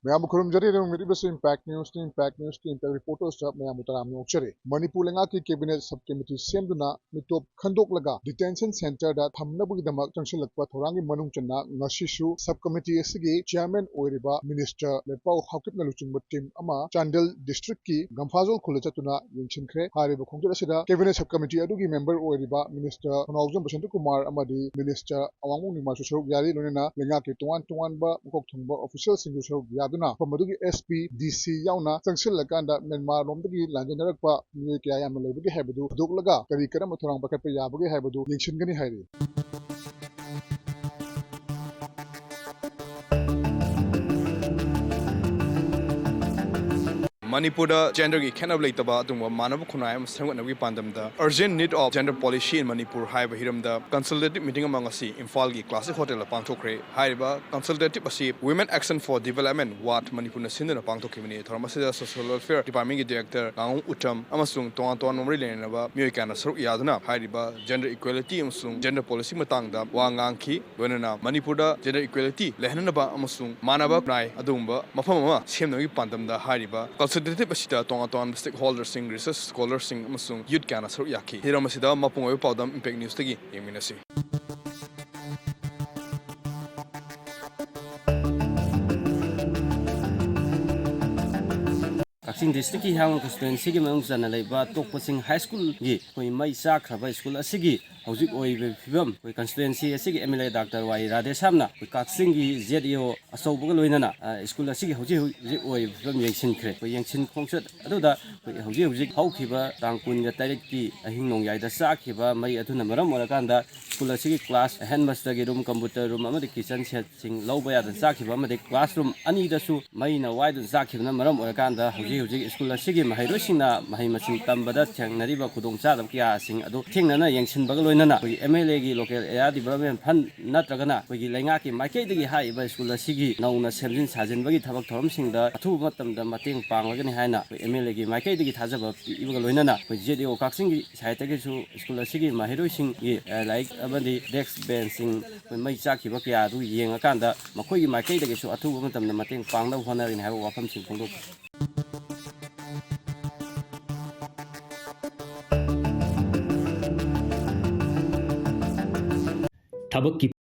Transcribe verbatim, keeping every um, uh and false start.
ꯃꯌꯥꯝꯕꯨ ꯈꯨꯔꯨꯝꯖꯔꯤ꯫ ꯑꯗꯨꯝ ꯌꯦꯡꯕꯤꯔꯤꯕꯁꯤ Impact Newsꯅꯤ꯫ Impact Newsꯀꯤ Impact Reportersꯇ ꯃꯌꯥꯝꯕꯨ ꯇꯔꯥꯝꯅ ꯑꯣꯛꯆꯔꯤ꯫ ꯃꯅꯤꯄꯨꯔ ꯂꯩꯉꯥꯛꯀꯤ Cabinet Sub Committee ꯁꯦꯝꯗꯨꯅ ꯃꯤꯇꯣꯞ ꯈꯟꯗꯣꯛꯂꯒ detention centreꯗ ꯊꯝꯅꯕꯒꯤꯗꯃꯛ ꯆꯪꯁꯤꯜꯂꯛꯄ ꯊꯧꯔꯥꯡꯒꯤ ꯃꯅꯨꯡ ꯆꯟꯅ ꯉꯁꯤꯁꯨ Sub Committee ꯑꯁꯤꯒꯤ Chairman ꯑꯣꯏꯔꯤꯕ Minister ꯂꯩꯄꯥꯎ ꯍꯥꯎꯀꯤꯞꯅ ꯂꯨꯆꯤꯡꯕ team ꯑꯃ ꯆꯥꯟꯗꯦꯜ districtꯀꯤ ꯒꯝꯐꯥꯖꯣꯜ ꯈꯨꯜꯗ ꯆꯠꯇꯨꯅ ꯌꯦꯡꯁꯤꯟꯈ꯭ꯔꯦ꯫ ꯍꯥꯏꯔꯤꯕ ꯈꯣꯡꯆꯠ ꯑꯁꯤꯗ Cabinet Sub Committee ꯑꯗꯨꯒꯤ member ꯑꯣꯏꯔꯤꯕ Minister ꯊꯧꯅꯥꯎꯖꯝ ꯕꯁꯟꯇ ꯀꯨꯃꯥꯔ ꯑꯃꯗꯤ Minister ꯑꯋꯥꯡꯕꯝ ꯅꯤꯔꯃꯜꯁꯨ ꯁꯔꯨꯛ ꯌꯥꯔꯤ, ꯂꯣꯏꯅꯅ ꯂꯩꯉꯥꯛꯀꯤ ꯇꯣꯉꯥꯟ ꯇꯣꯉꯥꯟꯕ ꯃꯀꯣꯛ ꯊꯣꯡꯕ officialꯁꯤꯡꯁꯨ ꯁꯔꯨꯛ ꯌꯥꯗꯨꯅ ꯃꯐꯝ ꯑꯗꯨꯒꯤ SP, DC ꯌꯥꯎꯅ ꯆꯪꯁꯤꯜꯂꯀꯥꯟꯗ ꯃ꯭ꯌꯥꯟꯃꯥꯔ ꯂꯣꯝꯗꯒꯤ ꯂꯥꯟꯖꯦꯟꯅꯔꯛꯄ ꯃꯤꯑꯣꯏ ꯀꯌꯥ ꯌꯥꯝꯅ ꯂꯩꯕꯒꯦ ꯍꯥꯏꯕꯗꯨ ꯊꯤꯗꯣꯛꯂꯒ ꯀꯔꯤ ꯀꯔꯝꯕ ꯊꯧꯔꯥꯡ ꯄꯥꯏꯈꯠꯄ ꯌꯥꯕꯒꯦ ꯍꯥꯏꯕꯗꯨ ꯌꯦꯡꯁꯤꯟꯒꯅꯤ ꯍꯥꯏꯔꯤ꯫ ꯃꯅꯤꯄꯨꯔꯗ genderꯒꯤ ꯈꯦꯠꯅꯕ ꯂꯩꯇꯕ ꯑꯗꯨꯒꯨꯝꯕ ꯃꯥꯟꯅꯕ ꯈꯨꯟꯅꯥꯏ ꯑꯃ ꯁꯦꯝꯒꯠꯅꯕꯒꯤ ꯄꯥꯟꯗꯝꯗ Urgent Need of Gender Policy in Manipur ꯍꯥꯏꯕ ꯍꯤꯔꯝꯗ consultative meeting ꯑꯃ ꯉꯁꯤ ꯏꯝꯐꯥꯜꯒꯤ Classic Hotelꯗ ꯄꯥꯡꯊꯣꯛꯈ꯭ꯔꯦ꯫ ꯍꯥꯏꯔꯤꯕ consultative ꯑꯁꯤ Women Action for Development, WAD, ꯃꯅꯤꯄꯨꯔꯅ ꯁꯤꯟꯗꯨꯅ ꯄꯥꯡꯊꯣꯛꯈꯤꯕꯅꯤ꯫ ꯊꯧꯔꯝ ꯑꯁꯤꯗ Social Welfare Departmentꯀꯤ Director ꯉꯥꯉꯣꯝ ꯎꯇꯝ ꯑꯃꯁꯨꯡ ꯇꯣꯉꯥꯟ ꯇꯣꯉꯥꯟꯕ ꯃꯔꯤ ꯂꯩꯅꯕ ꯃꯤꯑꯣꯏ ꯀꯌꯥꯅ ꯁꯔꯨꯛ ꯌꯥꯗꯨꯅ ꯍꯥꯏꯔꯤꯕ gender equality ꯑꯃꯁꯨꯡ gender policy ꯃꯇꯥꯡꯗ ꯋꯥ ꯉꯥꯡꯈꯤ꯫ ꯂꯣꯏꯅꯅ ꯃꯅꯤꯄꯨꯔꯗ gender equality ꯂꯩꯍꯟꯅꯕ ꯑꯃꯁꯨꯡ ꯃꯥꯟꯅꯕ ꯈꯨꯟꯅꯥꯏ ꯑꯗꯨꯒꯨꯝꯕ ꯃꯐꯝ ꯑꯃ ꯁꯦꯝꯅꯕꯒꯤ ꯄꯥꯟꯗꯝꯗ ꯍꯥꯏꯔꯤꯕ consultative ꯑꯁꯤꯗ ꯇꯣꯉꯥꯟ ꯇꯣꯉꯥꯟꯕ stakeholderꯁꯤꯡ, research scholarꯁꯤꯡ ꯑꯃꯁꯨꯡ youth ꯀꯌꯥꯅ ꯁꯔꯨꯛ ꯌꯥꯈꯤ꯫ ꯍꯤꯔꯝ ꯑꯁꯤꯗ ꯃꯄꯨꯡ ꯑꯣꯏꯕ ꯄꯥꯎꯗꯝ Impact Newsꯇꯒꯤ ꯌꯦꯡꯃꯤꯟꯅꯁꯤ꯫ ꯀꯛꯆꯤꯡ districtꯀꯤ ꯍꯤꯌꯥꯡ constituencyꯒꯤ ꯃꯅꯨꯡ ꯆꯟꯅ ꯂꯩꯕ ꯇꯣꯛꯄꯁꯤꯡ High Schoolꯒꯤ ꯑꯩꯈꯣꯏ ꯃꯩ ꯆꯥꯛꯈ꯭ꯔꯕ school ꯑꯁꯤꯒꯤ ꯍꯧꯖꯤꯛ ꯑꯣꯏꯔꯤꯕ ꯐꯤꯕꯝ, ꯑꯩꯈꯣꯏ constituency ꯑꯁꯤꯒꯤ MLA Doctor ꯋꯥꯏ ꯔꯥꯙꯦꯁ꯭ꯌꯥꯝꯅ ꯑꯩꯈꯣꯏ ꯀꯛꯆꯤꯡꯒꯤ ZEO ꯑꯆꯧꯕꯒ ꯂꯣꯏꯅꯅ, ꯑ, school ꯑꯁꯤꯒꯤ ꯍꯧꯖꯤꯛ ꯍꯧꯖꯤꯛ ꯑꯣꯏꯔꯤꯕ ꯐꯤꯕꯝ ꯌꯦꯡꯁꯤꯟꯈ꯭ꯔꯦ꯫ ꯑꯩꯈꯣꯏ ꯌꯦꯡꯁꯤꯟ ꯈꯣꯡꯆꯠ ꯑꯗꯨꯗ ꯑꯩꯈꯣꯏ ꯍꯧꯖꯤꯛ ꯍꯧꯖꯤꯛ ꯍꯧꯈꯤꯕ ꯇꯥꯡ ꯀꯨꯟꯒ ꯇꯔꯦꯠꯀꯤ ꯑꯍꯤꯡ ꯅꯣꯡꯌꯥꯏꯗ ꯆꯥꯛꯈꯤꯕ ꯃꯩ ꯑꯗꯨꯅ ꯃꯔꯝ ꯑꯣꯏꯔꯀꯥꯟꯗ school ꯑꯁꯤꯒꯤ class ꯑꯍꯦꯟꯕ study room, computer room ꯑꯃꯗꯤ kitchen set ꯁꯤꯡ ꯂꯧꯕ ꯌꯥꯗꯅ ꯆꯥꯛꯈꯤꯕ ꯑꯃꯗꯤ classroom ꯑꯅꯤꯗꯁꯨ ꯃꯩꯅ ꯋꯥꯏꯗꯨꯅ ꯆꯥꯛꯈꯤꯕꯅ ꯃꯔꯝ ꯑꯣꯏꯔꯀꯥꯟꯗ ꯍꯧꯖꯤꯛ ꯍꯧꯖꯤꯛ ꯁ꯭ꯀꯨꯜ ꯑꯁꯤꯒꯤ ꯃꯍꯩꯔꯣꯏꯁꯤꯡꯅ ꯃꯍꯩ ꯃꯁꯤꯡ ꯇꯝꯕꯗ ꯊꯦꯡꯅꯔꯤꯕ ꯈꯨꯗꯣꯡꯆꯥꯗꯕ ꯀꯌꯥꯁꯤꯡ ꯑꯗꯨ ꯊꯦꯡꯅꯅ ꯌꯦꯡꯁꯤꯟꯕꯒ ꯂꯣꯏꯅꯅ ꯑꯩꯈꯣꯏꯒꯤ M L A ꯒꯤ Local Area Development Fund ꯅꯠꯇ꯭ꯔꯒꯅ ꯑꯩꯈꯣꯏꯒꯤ ꯂꯩꯉꯥꯛꯀꯤ ꯃꯥꯏꯀꯩꯗꯒꯤ ꯍꯥꯏꯔꯤꯕ ꯁ꯭ꯀꯨꯜ ꯑꯁꯤꯒꯤ ꯅꯧꯅ ꯁꯦꯝꯖꯤꯟ ꯁꯥꯖꯤꯟꯕꯒꯤ ꯊꯕꯛ ꯊꯧꯔꯝꯁꯤꯡꯗ ꯑꯊꯨꯕ ꯃꯇꯝꯗ ꯃꯇꯦꯡ ꯄꯥꯡꯂꯒꯅꯤ ꯍꯥꯏꯅ ꯑꯩꯈꯣꯏ M L A ꯒꯤ ꯃꯥꯏꯀꯩꯗꯒꯤ ꯊꯥꯖꯕ ꯄꯤꯕꯒ ꯂꯣꯏꯅꯅ ꯑꯩꯈꯣꯏ Z A O ꯀꯛꯆꯤꯡꯒꯤ ꯁꯥꯏꯠꯇꯒꯤꯁꯨ ꯁ꯭ꯀꯨꯜ ꯑꯁꯤꯒꯤ ꯃꯍꯩꯔꯣꯏꯁꯤꯡꯒꯤ, ꯑ, ꯂꯥꯏꯔꯤꯛ ꯑꯃꯗꯤ desk bench ꯁꯤꯡ ꯑꯩꯈꯣꯏ ꯃꯩ ꯆꯥꯛꯈꯤꯕ ꯀꯌꯥ ꯑꯗꯨ ꯌꯦꯡꯉꯀꯥꯟꯗ ꯃꯈꯣꯏꯒꯤ ꯃꯥꯏꯀꯩꯗꯒꯤꯁꯨ ꯑꯊꯨꯕ ꯃꯇꯝꯗ ꯃꯇꯦꯡ ꯄꯥꯡꯅꯕ ꯍꯣꯠꯅꯒꯅꯤ ꯍꯥꯏꯕ ꯋꯥꯐꯝꯁꯤꯡ ꯐꯣꯡꯗꯣꯛꯈꯤ꯫ ꯊꯕꯛꯀꯤ